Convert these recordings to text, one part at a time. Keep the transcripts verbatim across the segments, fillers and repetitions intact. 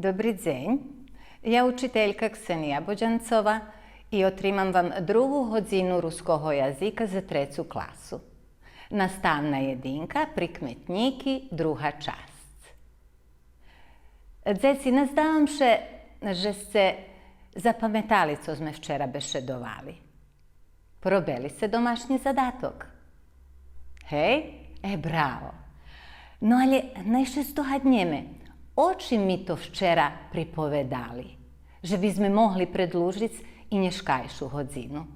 Добри дзень. Я учителька Ксения Бодянцова и отримам вам другу годзину руского язика за трецу класу. Наставна єдинка, прикметнїки, друга часц. Дзеци, наздавам ше же сце запаметали цо зме вчера бешедовали. Поробели сце домашнї задаток? Гей? Е, браво! Но, алє най ше здогаднєме, о чим ми то вчера приповедали, же би зме могли предлужиц и нєшкайшу годзину.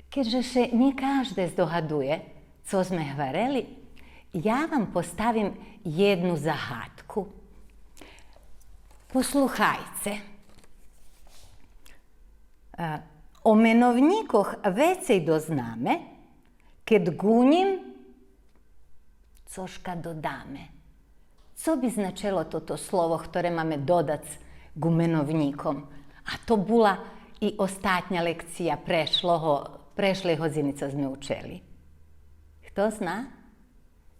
Кед же ше нє кажде здогадує цо зме гварели, я вам поставим єдну загадку. Послухайце. Е, о меновнїкох вецей дознаме, кед ґу нїм цошка додаме. Цо би значело тото слово хторе маме додац ґу меновнїком? А то була и остатня лекция прешлого, прешлей годзини цо зме учели. Хто зна?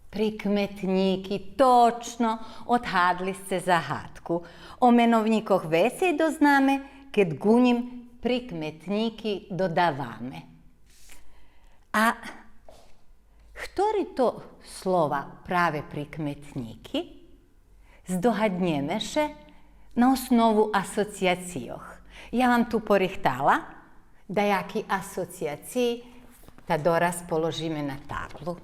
Прикметнїки, точно, одгадли сце загадку. О меновнїкох вецей дознаме, кед ґу нїм прикметнїки додаваме. А хтори то слова праве прикметнїки? Здогаднєме ше на основу асоцияцийох. Я вам ту порихтала даяки асоцияциї, та дораз положиме на таблу.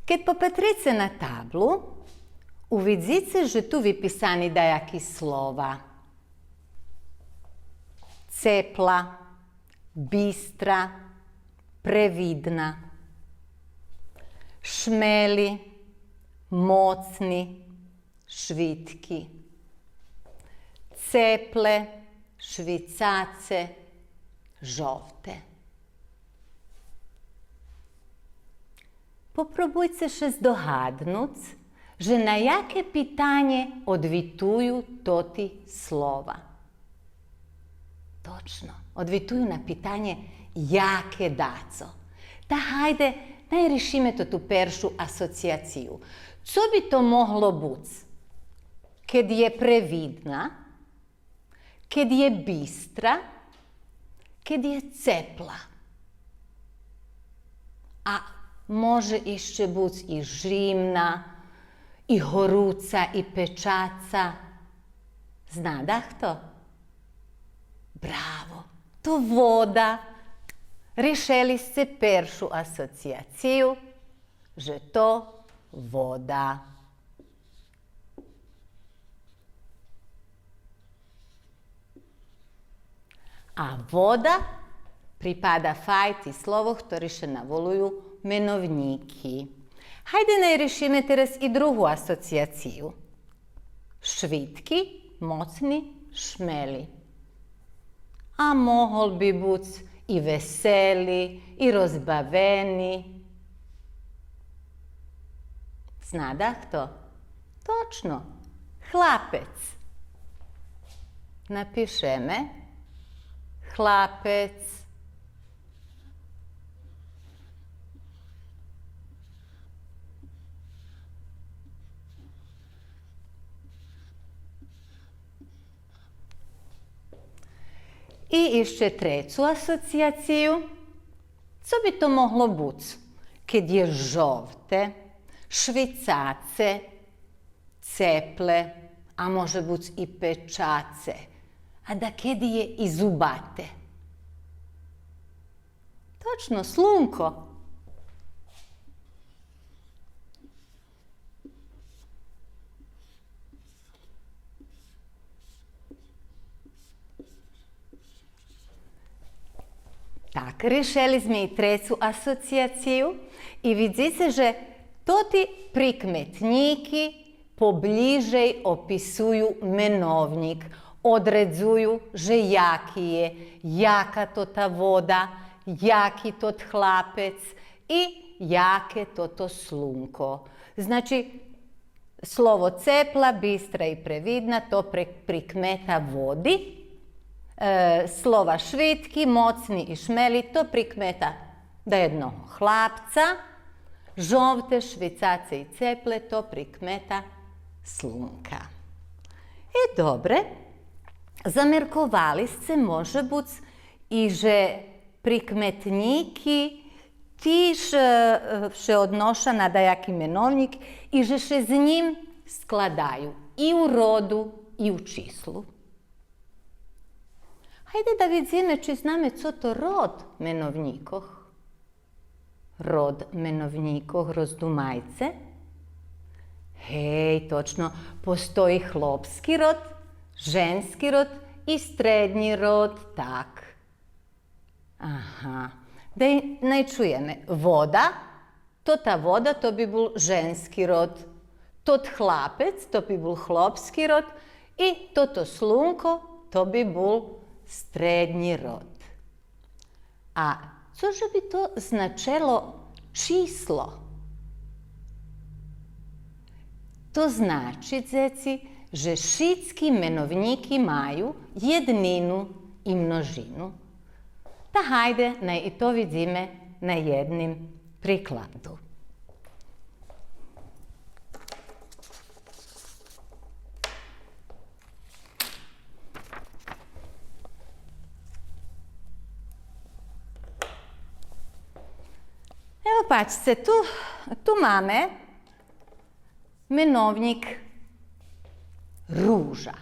Кед попатрице на таблу, увидзице же ту виписани даяки слова: цепла, бистра, превидна, шмели, моцни, швидки, цепле, швицаце, жовте. Попробуйце ше здогаднуц же на яке питанє одвитую тоти слова. Точно, одвитую на питанє яке дацо. Та гайде, най ришиме тоту першу асоцияцию. Цо би то могло буц? Кед є превидна, кед є бистра, кед є цепла. А може ище буц и жимна, и горуца, и печаца. Зна дахто? Браво! То вода. Ришели сце першу асоцияцию, же то вода. А вода припада файт и словох хтори ше наволую меновнїки. Гайде най ришиме тераз и другу асоцияцию. Швидки, моцни, шмели. А могол би буц и весели, и розбавени. Зна дахто? Точно. Хлапец. Напишеме хлапец. И ище трецу асоцияцию. Цо би то могло буц? Кед є жовте, швицаце, цепле, а може буц и печаце, а дакеди є и зубате. Точно, слунко. Так, ришели зме и трецу асоцияцию и видзице же тоти прикметнїки поблїжей описую меновнїк, одредзую же яки є, яка то та вода, яки тот хлапец и яке тото слунко. Значи, слово цепла, бистра и превидна, то при-, прикмета води. Е, слова швидки, моцни и шмели, то прикмета даєдного хлапца. Жовте, швицаце и цепле, то прикмета слунка. Е, добре, замерковали сце, може буц, и же прикметнїки тиж, е, е, ше одноша на даяки меновнїк и же ше з нїм складаю и у роду, и у числу. Гайде да видзиме чи знаме цо то род меновнїкох. Род меновнїкох, роздумайце. Гей, точно, постої хлопски род, женски род и стреднї род, так. Ага. Дай, най чуєме. Вода, тота вода, то би бул женски род. Тот хлапец, то би бул хлопски род. И тото слунко, то би бул стреднї род. А цо же би то значело число? То значи, дзеци, же шицки меновнїки маю єднину и множину. Та гайде, най и то видзиме на єдним прикладу. Ево, пачце, ту, ту маме меновнїк ружа.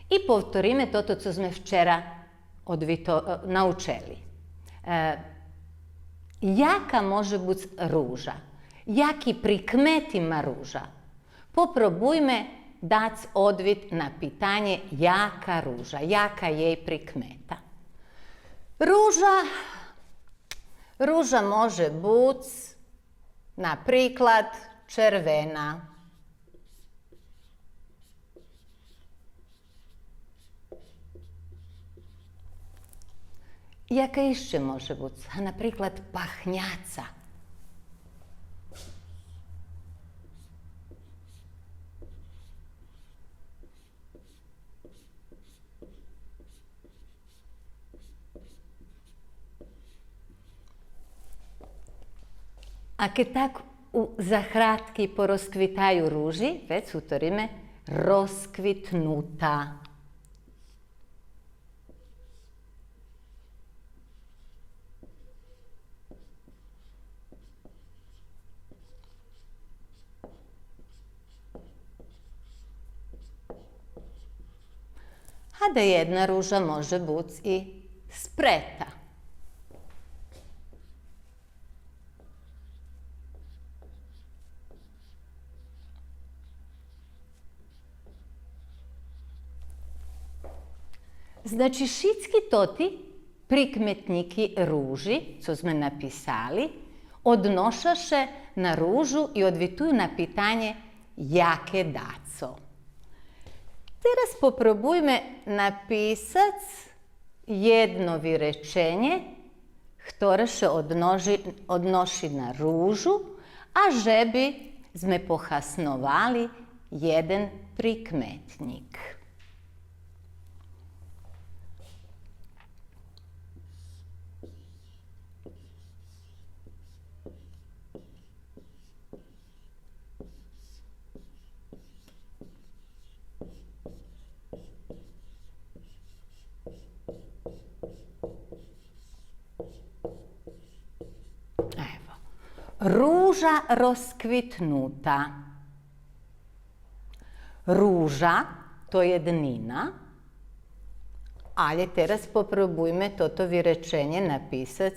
И повториме тото цо зме вчера одвито-, е, научели. Е, яка може буц ружа? Яки прикмети ма ружа? Попробуйме дац одвит на питанє яка ружа, яка єй прикмета. Ружа, ружа може буц, наприклад, червена. Яка ище може буц? А, наприклад, пахняца. А кед так у заградки порозквитаю ружи, вец гуториме розквитнута. А даєдна ружа може буц и спрета. Значи, шицки тоти прикметнїки ружи, цо зме написали, одноша ше на ружу и одвитуju на питанє яке дацо. Тераз попробуйме написац єдно виреченє, хторе ше одноши, одноши на ружу, а же би зме похасновали єден прикметнїк. Ево. Ружа розквитнута. Ружа то єднина, алє тераз попробуйме тото виреченє написац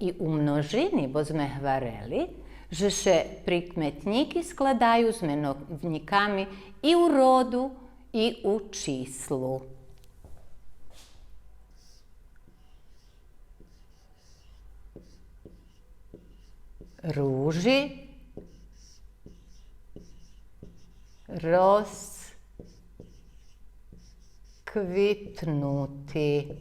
и у множини, бо зме гварели же ше прикметнїки складаю з меновнїками и у роду, и у числу. Ружи розквитнути.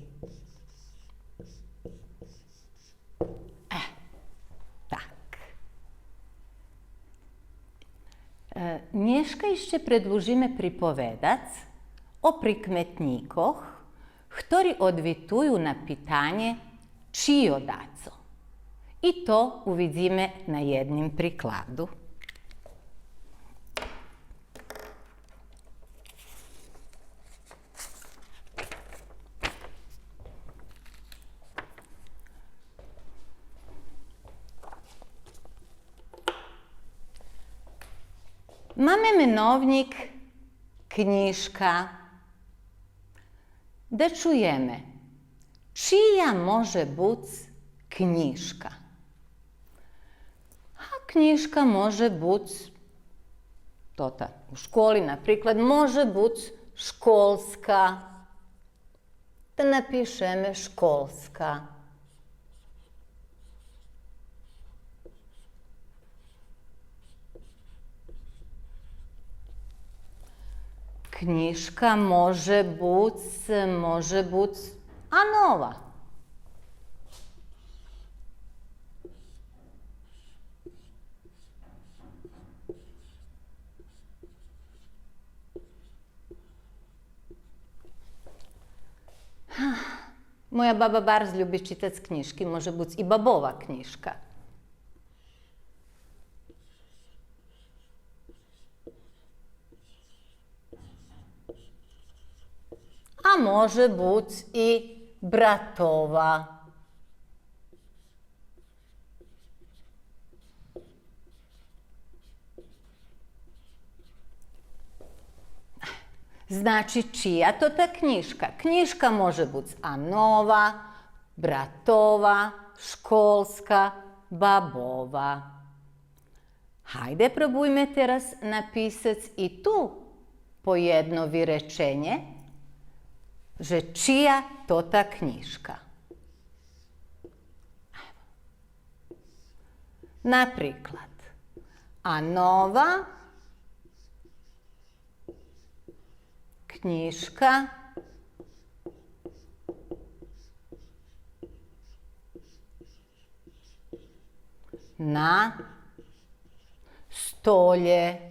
Е, нєшка ище предлужиме приповедац о прикметнїкох, хтори одвитую на питанє чийо дацо. И то увидзиме на єдним прикладу. Маме меновнїк кнїжка. Да чуєме, чия може буц кнїжка? А кнїжка може буц, тота у школи, наприклад, може буц школска. Та напишеме школска. Кнїжка може буц, може буц Анова. Моя баба барз люби читац кнїжки, може буц и бабова кнїжка. А може буц и братова. Значи, чия тота кнїжка? Кнїжка може буц Анова, братова, школска, бабова. Гайде, пробуйме тераз написац и ту по єдно виреченє, же чия тота кнїжка. Наприклад, Анова кнїжка на столє.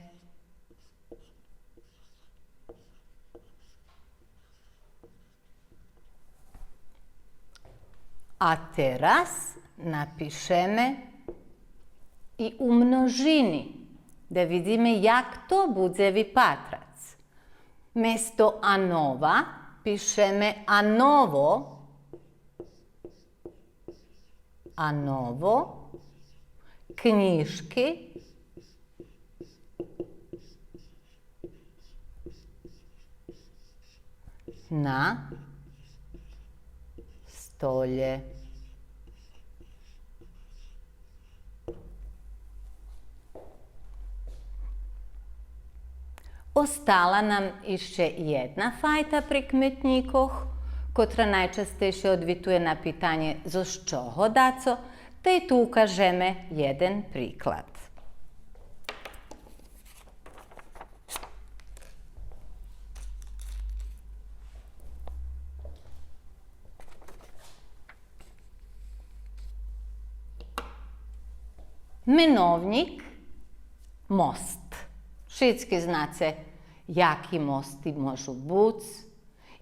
А тераз напишеме и у множини, да видзиме як то будзе випатрац. Место Анова пишеме Аново, Аново, кнїжки на столє. Остала нам ище єдна файта прикметнїкох, котра найчастейше одвитує на питанє зоз чого дацо, та й ту укажеме єден приклад. Меновнїк мост. Шицки знаце яки мости можу буц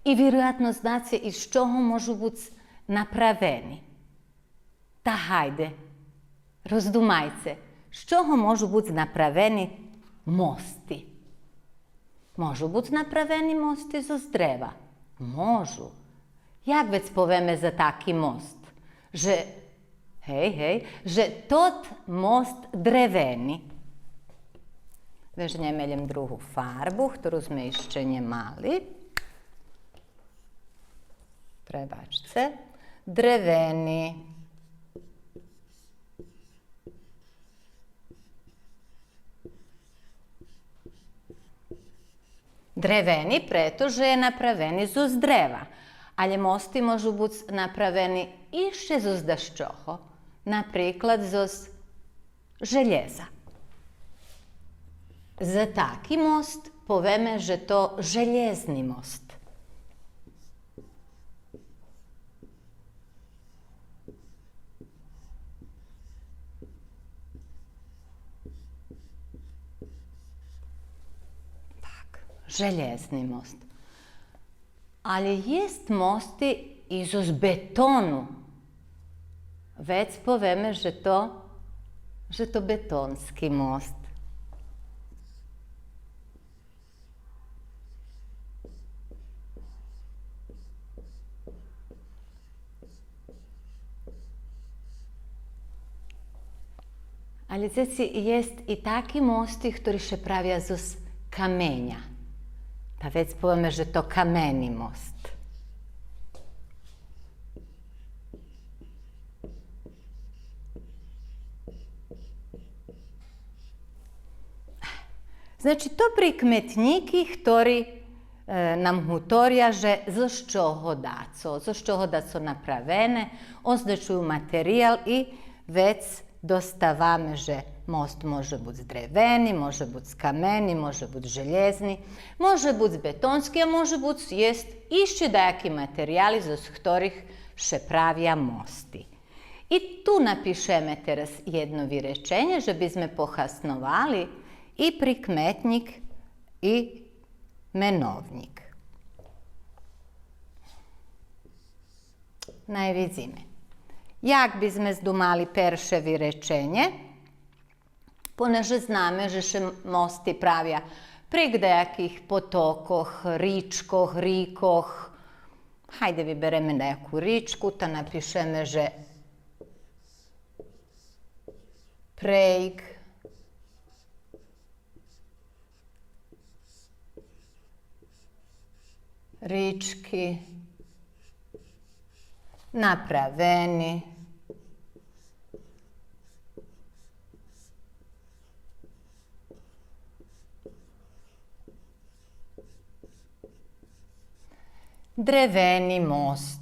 и вироятно знаце и з чого можу буц направени. Та гайде, роздумайце, з чого можу буц направени мости? Можу буц направени мости зоз древа? Можу. Як вец повеме за таки мост? Же, гей, гей, же тот мост древени. Вежнєме лєм другу фарбу, хтору зме ище нє мали. Пребачце. Древени. Древени, прето же є направени зоз древа. Але мости можу буц направени ище зоз дашчого. Наприклад, зоз желєза. За таки мост повеме же то желєзни мост. Желєзни мост. Алє єст мости и зоз бетону. Вец повеме же то, же то бетонски мост. Алє дзеци, єст и таки мости хтори ше правя зоз каменя. Та вец повеме же то камени мост. Значи, то прикметнїки хтори, е, нам гуторя же зоз чого дацо, зоз чого дацо направене, означую материял и вец доставаме же мост може буц древени, може буц камени, може буц желєзни, може буц бетонски, а може буц єст ище даяки материяли зоз хторих ше правя мости. И ту напишеме тераз єдно виреченє, же бизме похасновали и прикметнїк и меновнїк. Най видзиме. Як бизме здумали перше виреченє? Понеже знаме же ше мости правя прейґ даяких потокох, ричкох, рикох. Гайде, вибереме даяку ричку, та напишеме же прейґ рички направени древени мост.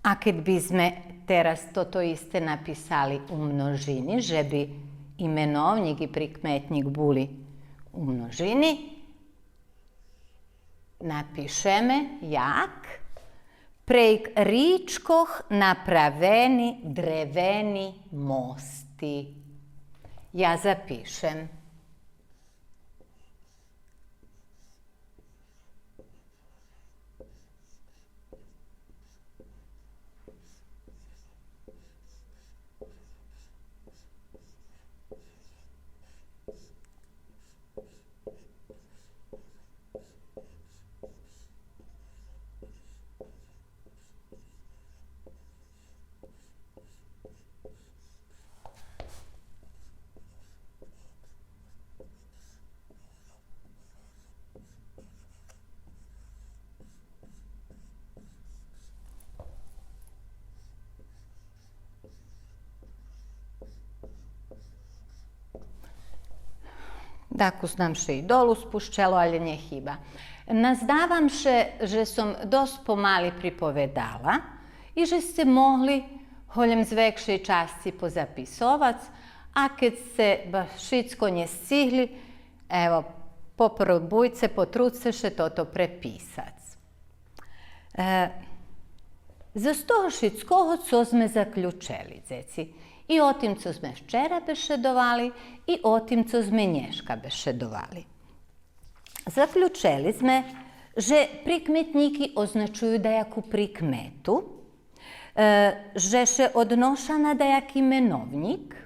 А кед бизме тераз тото исте написали у множини, же би и меновнїк и прикметнїк були у множини, напишеме як: прейґ ричкох направени древени мости. Я запишем. Дакус нам ше и долу спущело, алє нє хиба. Наздавам ше же сом досц помали приповедала и же сце могли голєм з векшей часци позаписовац, а кед сце баш шицко нє сцигли, ево, попробуйце, потрудзце ше тото преписац. Е, з того шицкого цо зме заключели, дзеци, и о тим цо зме вчера бешедовали, и о тим цо зме нєшка бешедовали. Заключели зме же прикметнїки означую даяку прикмету, е, же ше одноша на даяки меновнїк,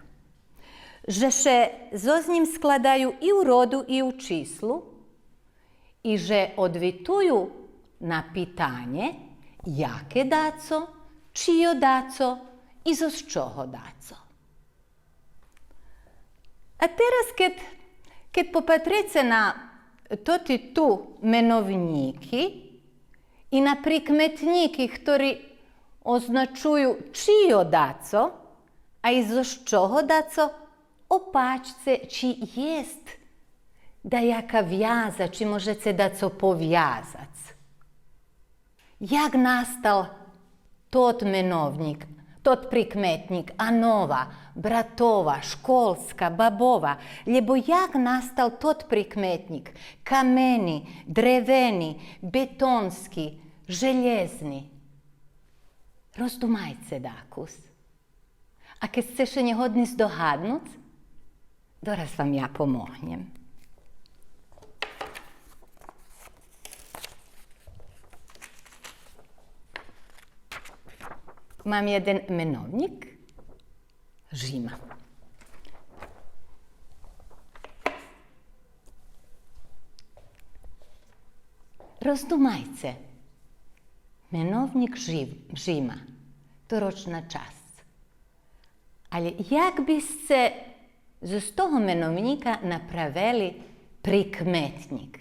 же ше зоз нїм складаю и у роду, и у числу, и же одвитую на питанє яке дацо, чийо дацо и зоз чого дацо. А тераз кед, кед попатрице на тоти ту меновнїки и на прикметнїки хтори означую чийо дацо, а и зоз чого дацо, опачце чи єст даяка вяза, чи можеце дацо повязац. Як настал тот меновнїк? тот прикметнїк, анова, братова, школска, бабова, лєбо як настал тот прикметнїк, камени, древени, бетонски, желєзни. Роздумайце дакус. А кед сце ше нє годни здогаднуц, дораз вам я помогнєм. Мам єден меновнїк. Жима. Роздумайце. Меновнїк жив-, жима. То рочна часц. Але як би сце з того меновнїка направели прикметнїк?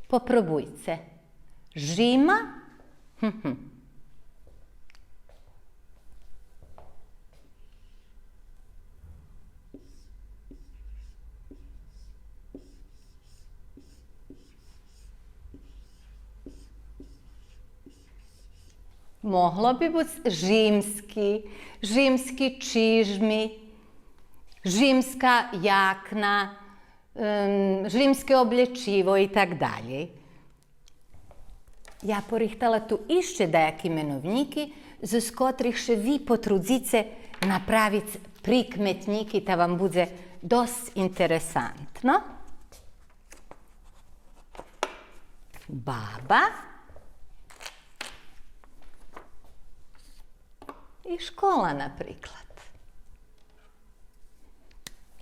Попробуйце. Жима? Хм-хм. Могло би буц жимски, жимски чижми, жимска якна, ем, жимске облєчиво и так далєй. Я порихтала ту ище даяки меновнїки, з котрих ше ви потрудзице направиц прикметнїки, та вам будзе досц интересантно. Баба и школа, наприклад.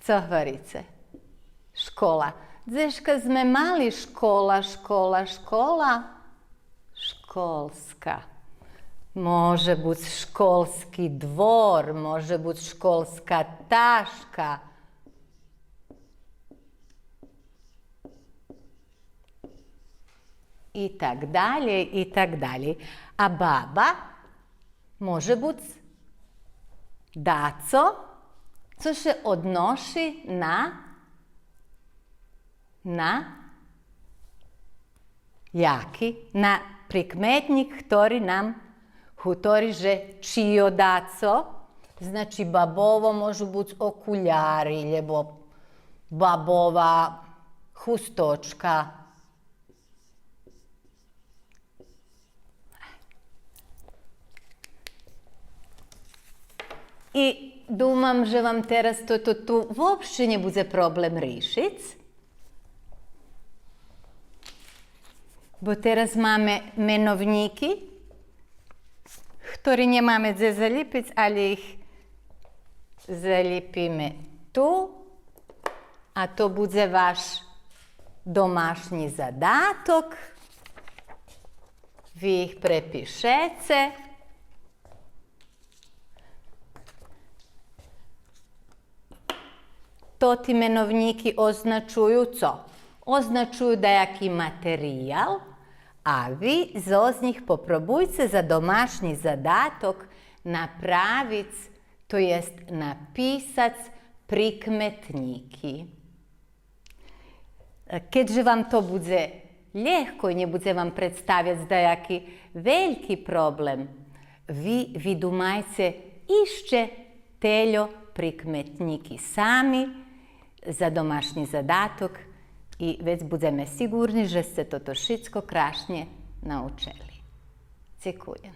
Цо гварице? Школа. Дзешка зме мали школа, школа, школа? Школска. Може буц школски двор, може буц школска ташка. И так далєй, и так далєй. А баба може буц дацо, цо ше одноши на, на яки? На прикметнїк хтори нам гутори же чийо дацо, значи бабово можу буц окуляри, лєбо бабова хусточка. И думам же вам тераз тото ту вообще нє будзе проблем ришиц, бо тераз маме меновнїки, хтори нє маме дзе залїпиц, але их залїпиме ту. А то будзе ваш домашнї задаток. Ви их препишеце. Тоти меновнїки означую цо? Означую даяки материял, а ви зоз нїх попробуйце за домашнї задаток направиц, то єст написац прикметнїки. Кед же вам то будзе лєгко и нє будзе вам представяц даяки вельки проблем, ви видумайце ище тельо прикметнїки сами за домашнї задаток и вец будземе сиґурни же сце тото шицко крашнє научели. Дзекуєм.